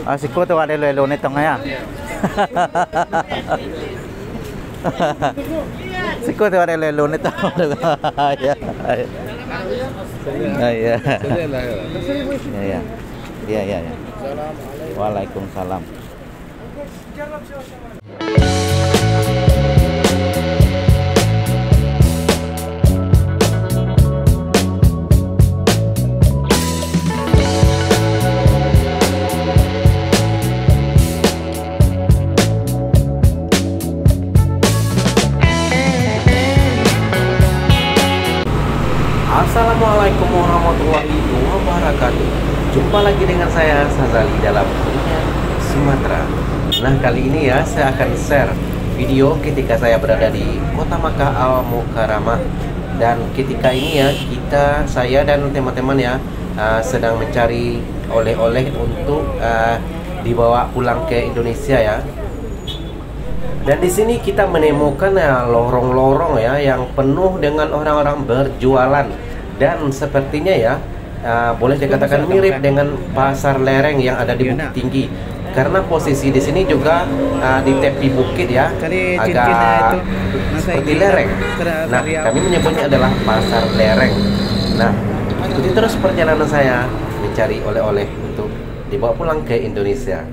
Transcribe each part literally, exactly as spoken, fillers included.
Ah, siko tu ado elo-elo ni tong ya. Siko tu ado elo-elo ni tong. Ya. Ah, ya. Ya, ya. Ya, ya, ya. Waalaikumsalam. Assalamualaikum warahmatullahi wabarakatuh. Jumpa lagi dengan saya, Sazali, dalam Dunia Sumatera. Nah, kali ini ya, saya akan share video ketika saya berada di Kota Makkah Al Mukarramah. Dan ketika ini ya, kita, saya dan teman-teman ya, ah, sedang mencari oleh-oleh untuk, ah, dibawa pulang ke Indonesia ya. Dan di sini kita menemukan, ya, lorong-lorong, ya, yang penuh dengan orang-orang berjualan. Dan sepertinya, ya, ah, boleh dikatakan mirip dengan Pasar Lereng yang ada di Bukittinggi. Karena posisi di sini juga, ah, di tepi bukit, ya, agak seperti lereng. Nah, kami menyebutnya adalah Pasar Lereng. Nah, ikuti terus perjalanan saya mencari oleh-oleh untuk dibawa pulang ke Indonesia.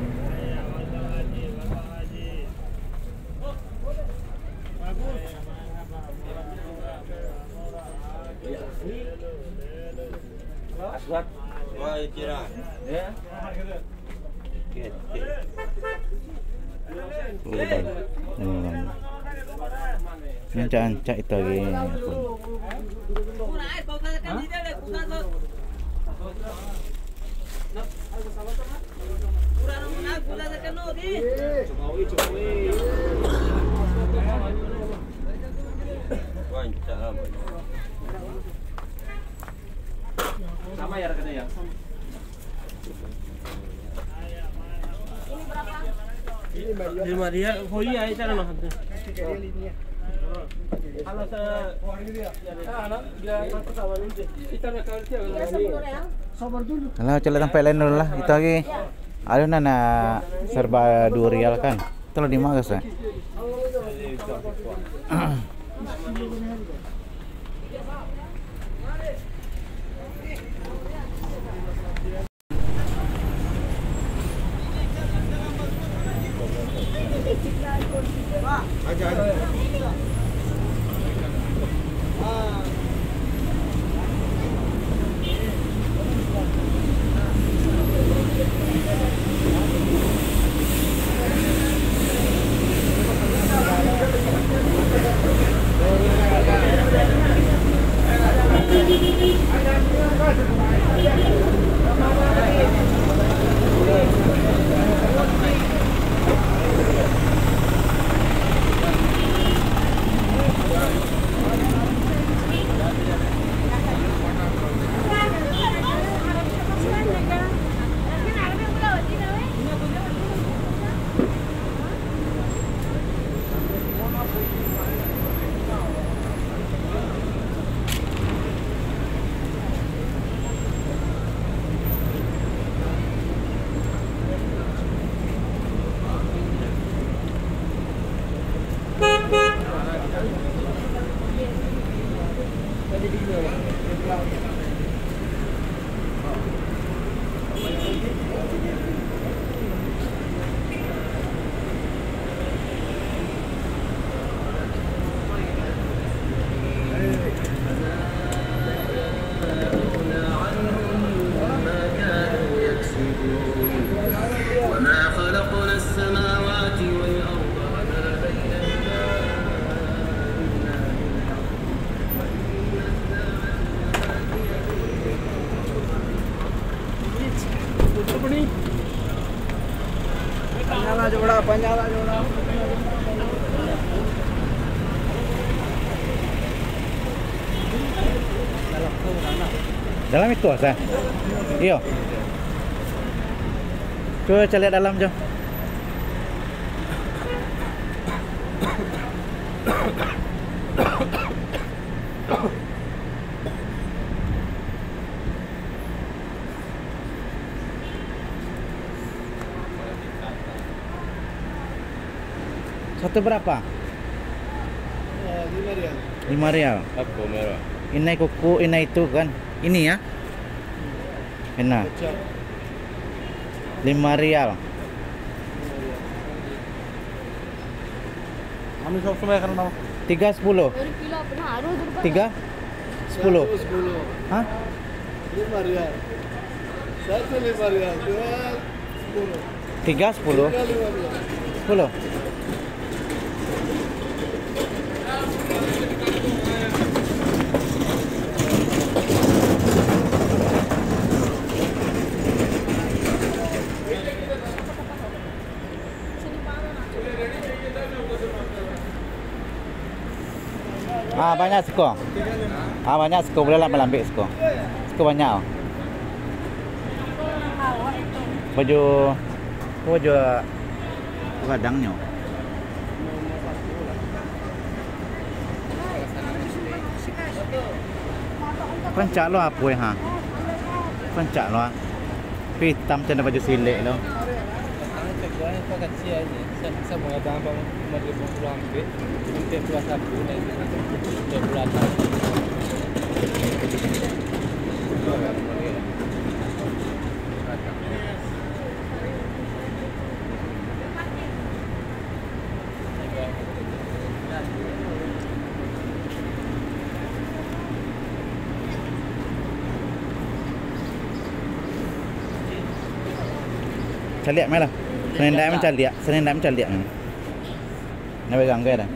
Aswad. Wah, Cira. Ya. Oke, oke. Ini, Bang. Ini, Bang. Ini ancak-ancak itu lagi, ya ampun. Sama ya, rekannya ya? Lima dia, oh iya, itu adalah. Kalau se-, ya, anak, dia satu kawan itu. Kita nak kawin siapa? Alah, cari tampek lain dulu lah. Itu lagi. Aduh, nah, nah, serba dua rial kan. Itu lah di mana, Gas, eh? وما خلقنا السماوات والأرض وما بينهما إلا بالحق وإن الساعة لآتية. Panjanglah jodoh, panjanglah jodoh. Dalam itu asa. Iyo. Cuba caliak dalam, Jo. Satu berapa? Eh, lima rial. Lima rial. Apa merah? Inai kuku, inai itu kan. Ini ya. Ini. Kecap. Lima rial. Kami sama-sama ya, karena tiga sepuluh. Tiga sepuluh. Satu sepuluh. Hah? Lima rial. Satu lima rial. Dua sepuluh. Tiga sepuluh. Tiga lima rial. Sepuluh. Ah, banyak siko. Ah, banyak siko, buliah lah malambek siko. Siko banyak. Baju, baju gadangnyo. Rancak lo apo, ha? Rancak lo, ah. Hitam macam baju silek lo. Caliak mah lah. Senendak mancaliak, senendak mancaliak mah. Nak pegang ke dah?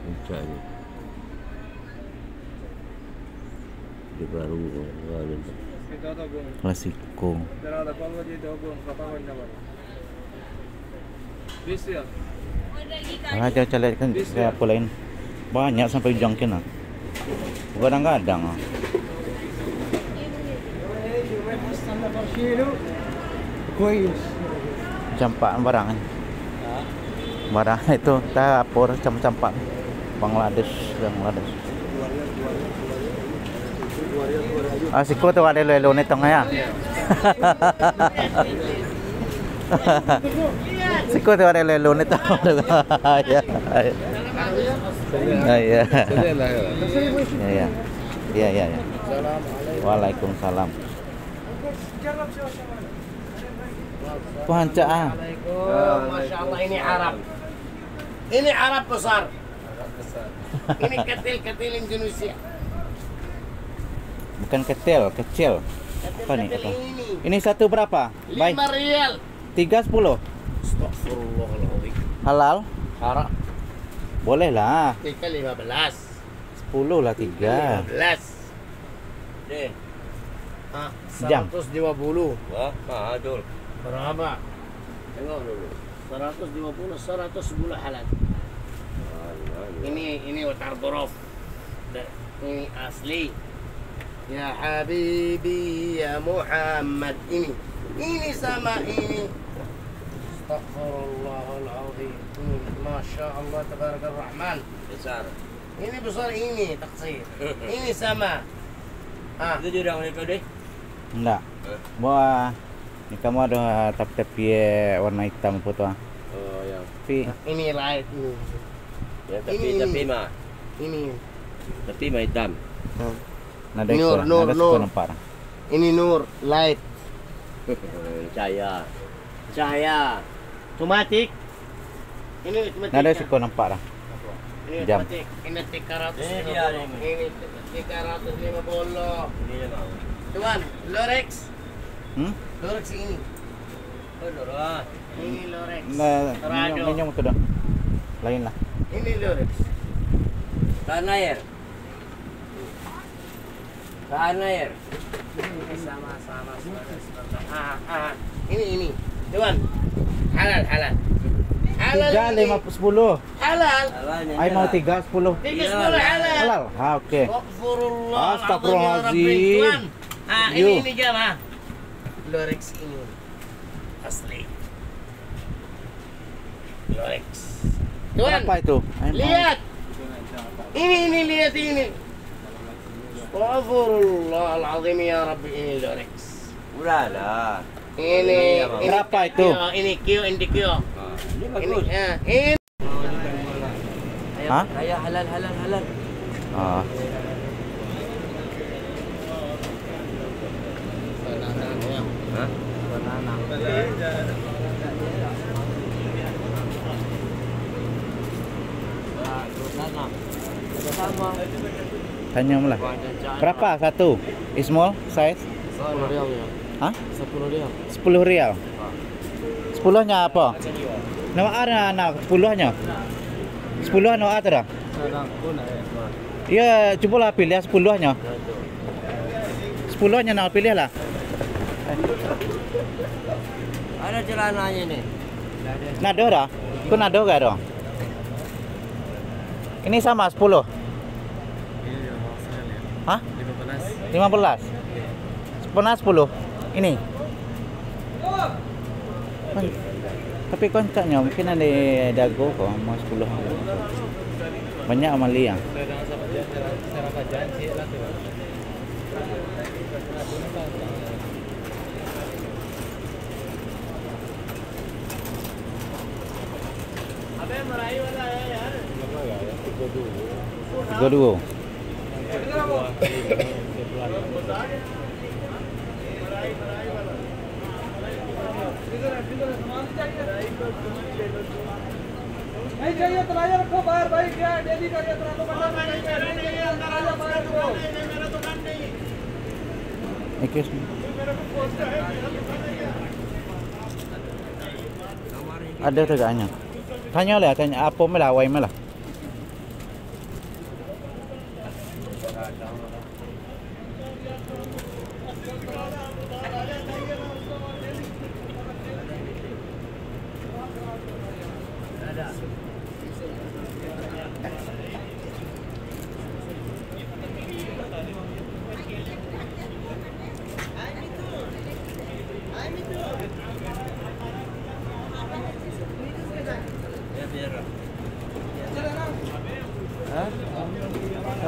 Puncaknyo. Di baru, Klasiko. Alah, jan caliak kan, apo lain. Banyak sampai ujuang kan, ah. Gadang-gadang, ah. Campak barang, eh. Barang itu, tah, apo, campak-campak. Bangladesh, Bangladesh. Ah, siko tu ado elo-elo ni tong ya. Siko tu ado elo-elo ni tong. Ya. Ah, ya. Ya, ya. Ya, ya, ya. Waalaikumsalam. Wah, rancak, ah. Masya Allah, ini Arab. Ini Arab besar. Ini ketil-ketil Indonesia. Bukan ketil, kecil. Apa ni? Ketil-ketil apa? Ini. Ini satu berapa? Bay? Lima rial. Tiga sepuluh. Astagfirullahaladzim. Halal? Haram. Boleh lah. Tiga lima belas. Sepuluh lah tiga. Tiga lima belas. Deh. Ah, seratus dua puluh. Wah, mahal, Dul. Berapa? Tengok dulu. Seratus dua puluh, seratus sepuluh halal. Mahal, mahal, ya. Ini, ini waterproof. Da-, ini asli. Ya Habibi, ya Muhammad. Ini. Ini sama ini. Astagfirullahaladzim. Hmm, Masya Allah, Tabarakarrahman. Besar. Ini besar ini, taksir. Ini sama. Ah. Itu jurang itu, deh. Ndak. Eh. Wah, ini kamu ada tapi-tapi warna hitam apa tu, ah. Oh, ya. Tapi ini lain ini. Ya, tapi, ini, tapi ini mah. Ini. Tapi mah hitam. Hmm. Nada Nur, ikut, Nur, nada suka Nur. Nampak. Ini Nur, light. Cahaya. Cahaya. Otomatis. Ini otomatis. Nada suka nampak dah. Ini jam. Otomatis. Ini tiga ratus lima puluh. Ini dia, ini. Ini tiga ratus lima puluh. Ini dia, Bang. Tuan, Lorex. Hmm? Lorex ini. Oh, Lorex. Ini Lorex. Nah, Rado. Minyak, minyak tu dah. Lain lah. Ini Lorex. Tanah air. Tahan air. Ini sama-sama sebentar, sebentar. Ah, ah. Ini, ini. Tuan. Halal, halal. Halal. Tiga ini. Lima sepuluh. Halal. Halal ini. Ai, mau halal. Tiga sepuluh. Tiga sepuluh halal. Halal. Ah, oke. Astagfirullahaladzim, ya Rabbi. Astagfirullahaladzim. Tuan. Ah, ini, ini jam, ah. Lorex ini. Asli. Lorex. Tuan. Berapa itu? Ai, mau. Lihat. Ini, ini, lihat ini. Astagfirullahaladzim, ya Rabbi, ini Rolex. Murah lah. Ini, ini, ini. Berapa itu? Kio, ini kio, ini kio. Ah, ini bagus. Ini, ya, ini. Hah? Ayah, halal, halal, halal. Ah. Hah? Tanyo lah. Berapa satu? Small size? Sepuluh rial, ya. Hah? Sepuluh rial. Sepuluh rial. Ah. Sepuluhnyo apo? Ndak ado nak sepuluhnyo. Sepuluh ndak ado dah. Iyo, cubolah piliah sepuluhnyo. Sepuluhnyo nak piliah lah. Ada celananya ni. Ndak ado dah. Ko ndak ado ka ado? Ini sama sepuluh. Hah? Lima belas. Lima belas sepuluh. Ini. Kan, tapi koncaknyo mungkin ado dago ko, mau sepuluh. Banyak mali yang. Tigo duo. Oke. Ado tu agaknyo. Tanyo lah, tanyo apo mah lah, awai mah lah. Hah?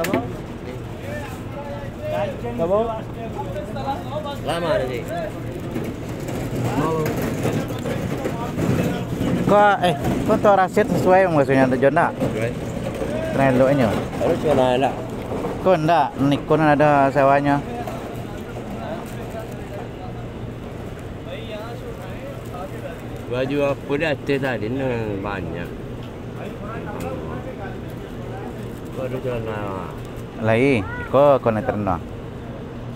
Apo? Apo? Lamo tadi. Ko, eh, ko tu Rasid sasuai maksudnyo tu, Jon, ndak? Sasuai. Trend look-nyo. Harus kena elak. Ko ndak, Nikon ado sewanyo. Baju apo di ateh tadi ni banyak. Ko ado celana. Lai, iko ko nan terendah.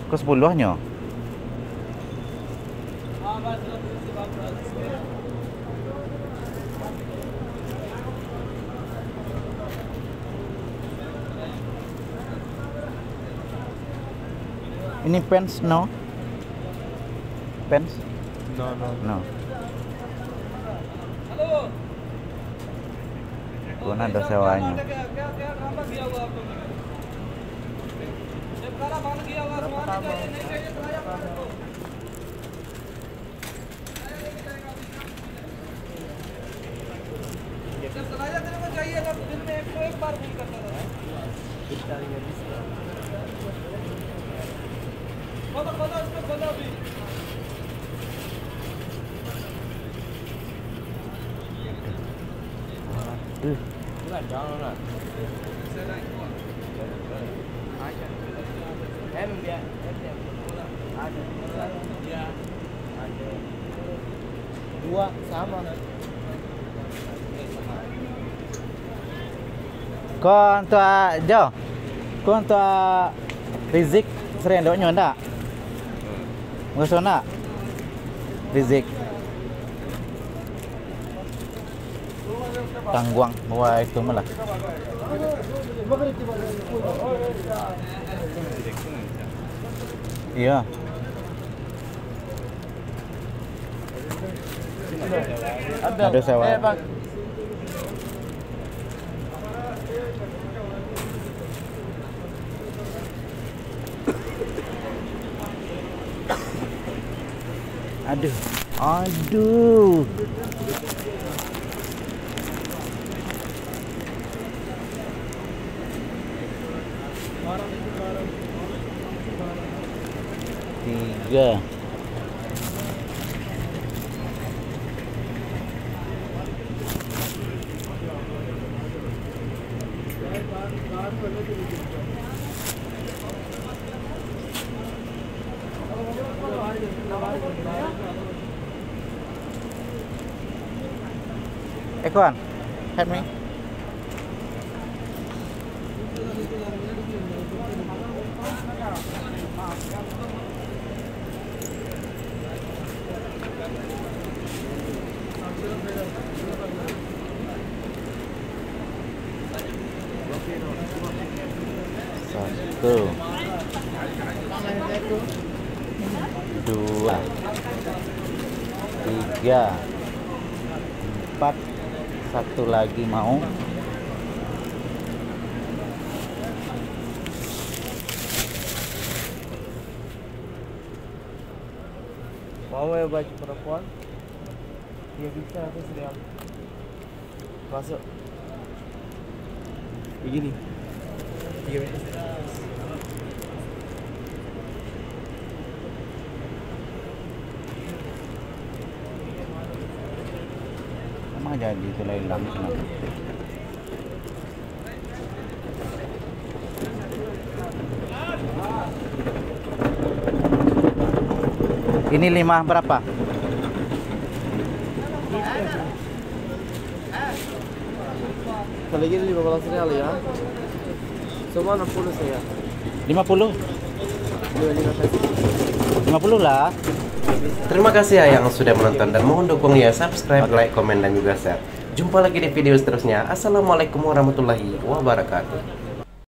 Ko sepuluhnyo. Ini pants, no? Pants? No, no. No. Ko nan ado sewanyo. Duo samo. Ko untuak, Jo, ko untuak Rizik sarendoknyo ndak? Maraso ndak? Rizik. Tangguang, wah, itu malah. Iya. Ado sawah. Aduh. Aduh. Tiga. Eh, kawan, help me. Satu, dua, tiga, empat, satu lagi mau. Mau ya baju perempuan? Dia bisa, aku sedang masuk. Begini. Tiga menit. Sama jadi itu lah hilang. Ini lima berapa? Kalau gini lima belas real ya. Semua enam puluh saya. Lima puluh? Dua lima kasih. Lima puluh lah. Terima kasih ya yang sudah menonton dan mohon dukung ya, subscribe, like, komen, dan juga share. Jumpa lagi di video seterusnya. Assalamualaikum warahmatullahi wabarakatuh.